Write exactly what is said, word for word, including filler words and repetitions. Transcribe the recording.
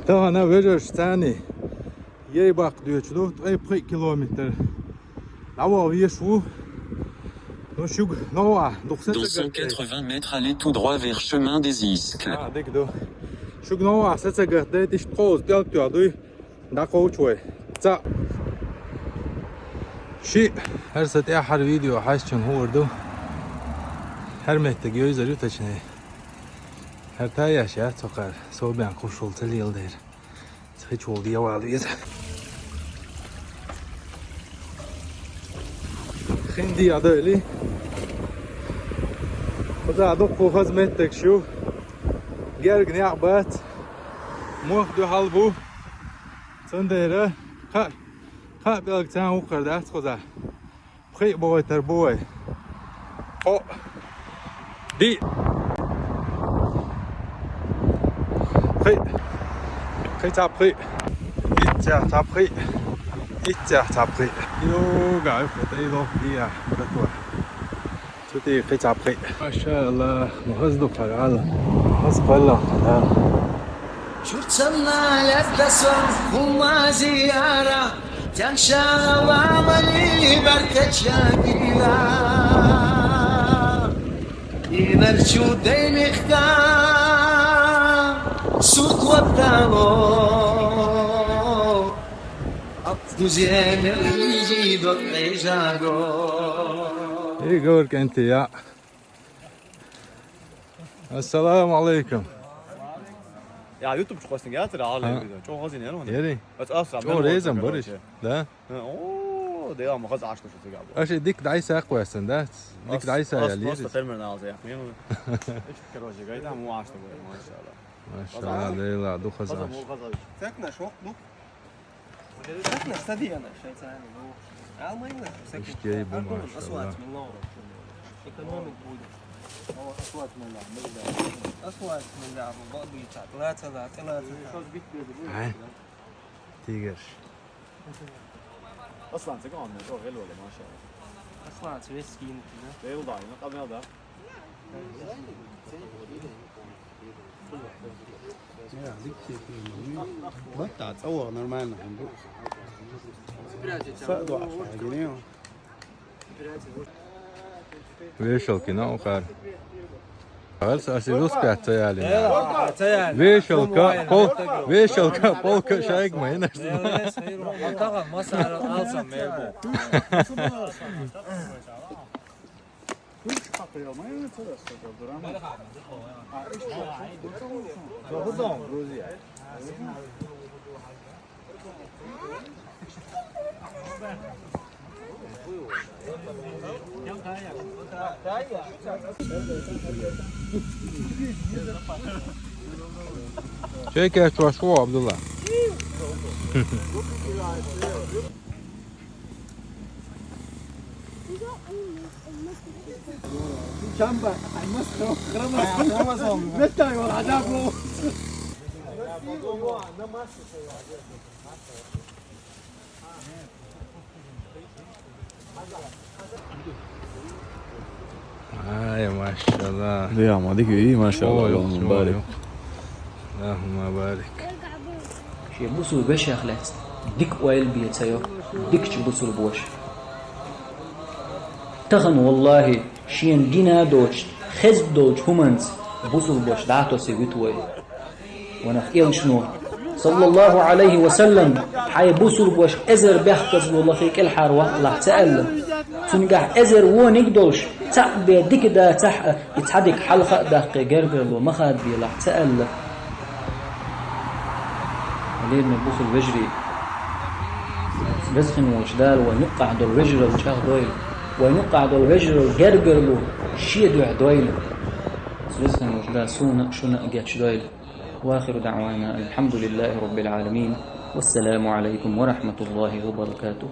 Тахана вежаршца цхьана яй баккха доьчу ду, ткъе пхи километр дӀаваха везаш ву. Ну, шуьга новкъахь дукха сацагӀа. Dans cent quatre-vingts mètres, allez tout droit vers chemin des Iscles. А, дика ду. Шуьга новкъахь сацагӀа дайта, иштта кхузза пӀелг тоьхна дуй. ДӀакховчу вай. Цхьаъ. Шиъ. ХӀара сан тӀаьххьара видео хьаьжча хуур ду. ХӀара меттиг йовзар ю тахана. ХӀара тайеш яц хӀокхара, со бен кхушшул ца леладер. Цхьа чул дӀавала веза. Хин дӀадойла. Кхузахь дуккха хаза меттигаш ю. Герга некъ бац. Мох дуьхьал бу. Цундела кхаа, кхаа пӀелг цхьаьна вукхар дац кхузахь. Пхиъ бохуьйтур бу вай. Кхоъ. Диъ. Пхиъ. Кхин цхьа пхиъ. Итт цхьа пхиъ. Итт цхьа пхиъ. Йога, кху тӀе йолу диъ, братва. Цу тӀе кхин цхьа пхиъ. Машаалла, мухаз ду паргӀала. Мухаз кхоьллина кхидӀа. Чуртанна лаьтта сан хӀума зияра, тяншана ламани бартача дила. Инарчу даймихта сурт ваттало. Ап дуземел лизи дот къежаго. И говор кентия. Ассаламу алейкум. Я, ютубчу хостинг яцара, Ха. Алла видео. Чо хозин яро? Яри. Ац асра. Чо резан бариш? Да? О, да, я, ма хаз ашта шо цига. Аши дик дайса аквасан, да? Дик дайса я лири. Просто фермер налза я. Мин. Короче, гайда му ашта бу, машалла. Машалла, лейла ду хазаш. Цекна шох ду. Цекна стадиона шайцани ду. Алмайна. Иштей бу, машалла. Экономик будет. Асфальт миллиард, миллиард. Асфальт миллиард, бо бийца, лаца, лаца, лаца. Ай. Тигерш. Аслан, циган, жо гелвала, машалла. Аслан, цвет скинути, да? Гелдай, ну, камел, да? Вот так, о, нормально. Садо, а что, гелио? Вешалки на ухар. Алс, аси рус пять цаяли. Цаяли. Вешалка, пол, вешалка, полка шайг майнаш. Атага масара алсам мебу. Чекер чуашку, Абдулла. Чамба, аймас, храмас. Меттаги вала, адабу. Ай, машалла. Дия, ма дика ю, машалла, Ой, Аллахумма барик. Аллахумма барик. Шен бусулба вешех лаьцна дика ойла бен ца йо дикачу бусулбоша. Тахана, валлахӀи, шена дина а доцуш, хезна долчу хӀуманца бусулбош дӀа а тосий вуьту вай. Ванах элчано, саллаллаху Ӏалайхи ва саллам, хьайн бусулбош эзар бехказло лахе кӀелхьара ваккхалахь ца аьлла. Цуьнгахь эзар вониг а долуш, цхьаъ бен дика дацахь а, и цхьа дика хьалха а даккхий гергарло ма хадабелахь ца аьлла. Лераме бусул вежарий, веза хин волчу Дала вайн юккъахь долу вежаралла чӀагӀдойла, вайн юккъахь долу вежаралла гергарло шен дуьхьа дойла. Веза хин волчу Дала суна а, шуна а гечдойла. وآخر دعوانا أن الحمد لله رب العالمين. والسلام عليكم ورحمة الله وبركاته.